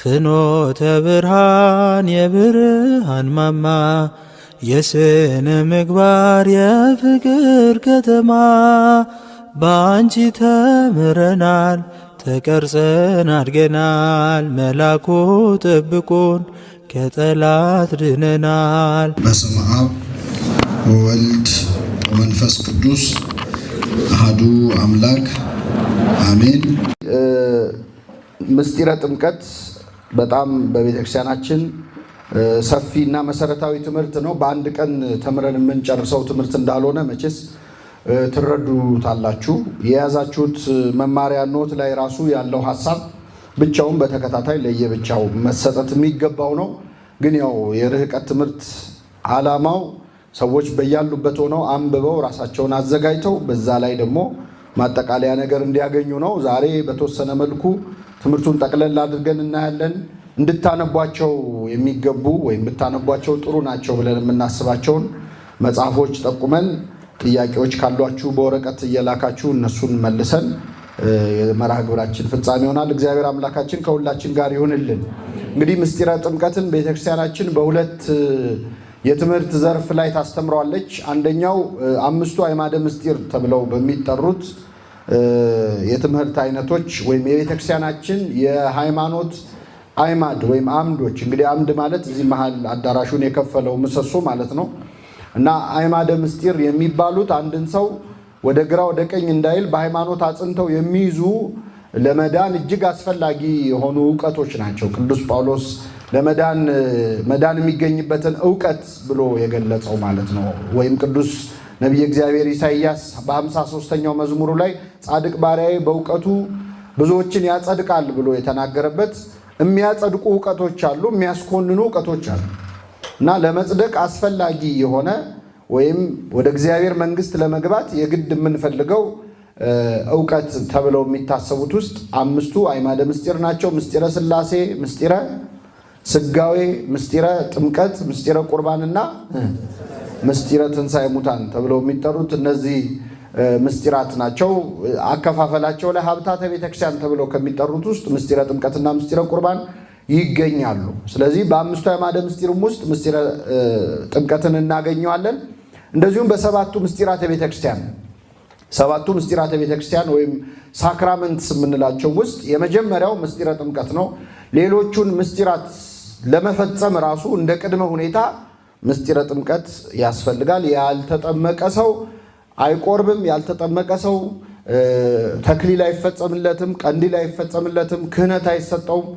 ፍኖተ ብርሃን የብርሃን ማማ የስነ ምግባር የፍቅር ከተማ በአንቺ ተምረናል ተቀርጸን አድገናል። መላኩ ጠብቆን ከጠላት ድነናል። በስመ አብ ወወልድ ወመንፈስ ቅዱስ አሐዱ አምላክ አሜን። ምስጢረ ጥምቀት በጣም በቤተክርስቲያናችን ሰፊ እና መሰረታዊ ትምህርት ነው። በአንድ ቀን ተምረን የምንጨርሰው ትምህርት እንዳልሆነ መቼስ ትረዱታላችሁ። የያዛችሁት መማሪያ ኖት ላይ ራሱ ያለው ሀሳብ ብቻውን በተከታታይ ለየብቻው መሰጠት የሚገባው ነው። ግን ያው የርህቀት ትምህርት ዓላማው ሰዎች በያሉበት ሆነው አንብበው ራሳቸውን አዘጋጅተው በዛ ላይ ደግሞ ማጠቃለያ ነገር እንዲያገኙ ነው። ዛሬ በተወሰነ መልኩ ትምህርቱን ጠቅለል አድርገን እናያለን። እንድታነቧቸው የሚገቡ ወይም ብታነቧቸው ጥሩ ናቸው ብለን የምናስባቸውን መጽሐፎች ጠቁመን ጥያቄዎች ካሏችሁ በወረቀት እየላካችሁ እነሱን መልሰን የመርሃ ግብራችን ፍጻሜ ይሆናል። እግዚአብሔር አምላካችን ከሁላችን ጋር ይሁንልን። እንግዲህ ምስጢረ ጥምቀትን ቤተክርስቲያናችን በሁለት የትምህርት ዘርፍ ላይ ታስተምረዋለች። አንደኛው አምስቱ አዕማደ ምስጢር ተብለው በሚጠሩት የትምህርት አይነቶች ወይም የቤተክርስቲያናችን የሃይማኖት አዕማድ ወይም አምዶች። እንግዲህ አምድ ማለት እዚህ መሀል አዳራሹን የከፈለው ምሰሶ ማለት ነው። እና አዕማደ ምስጢር የሚባሉት አንድን ሰው ወደ ግራ ወደ ቀኝ እንዳይል በሃይማኖት አጽንተው የሚይዙ ለመዳን እጅግ አስፈላጊ የሆኑ እውቀቶች ናቸው። ቅዱስ ጳውሎስ ለመዳን መዳን የሚገኝበትን እውቀት ብሎ የገለጸው ማለት ነው። ወይም ቅዱስ ነቢየ እግዚአብሔር ኢሳይያስ በ53ኛው መዝሙሩ ላይ ጻድቅ ባሪያዬ በእውቀቱ ብዙዎችን ያጸድቃል ብሎ የተናገረበት የሚያጸድቁ እውቀቶች አሉ፣ የሚያስኮንኑ እውቀቶች አሉ። እና ለመጽደቅ አስፈላጊ የሆነ ወይም ወደ እግዚአብሔር መንግሥት ለመግባት የግድ የምንፈልገው እውቀት ተብለው የሚታሰቡት ውስጥ አምስቱ አዕማደ ምስጢር ናቸው። ምስጢረ ሥላሴ፣ ምስጢረ ስጋዌ፣ ምስጢረ ጥምቀት፣ ምስጢረ ቁርባንና ምስጢረ ትንሣኤ ሙታን ተብለው የሚጠሩት እነዚህ ምስጢራት ናቸው። አከፋፈላቸው ላይ ሀብታተ ቤተክርስቲያን ተብለው ከሚጠሩት ውስጥ ምስጢረ ጥምቀትና ምስጢረ ቁርባን ይገኛሉ። ስለዚህ በአምስቱ አዕማደ ምስጢርም ውስጥ ምስጢረ ጥምቀትን እናገኘዋለን። እንደዚሁም በሰባቱ ምስጢራተ ቤተክርስቲያን፣ ሰባቱ ምስጢራተ ቤተክርስቲያን ወይም sacraments የምንላቸው ውስጥ የመጀመሪያው ምስጢረ ጥምቀት ነው። ሌሎቹን ምስጢራት ለመፈጸም ራሱ እንደ ቅድመ ሁኔታ ምስጢረ ጥምቀት ያስፈልጋል። ያልተጠመቀ ሰው አይቆርብም። ያልተጠመቀ ሰው ተክሊል አይፈጸምለትም፣ ቀንዲል አይፈጸምለትም፣ ክህነት አይሰጠውም።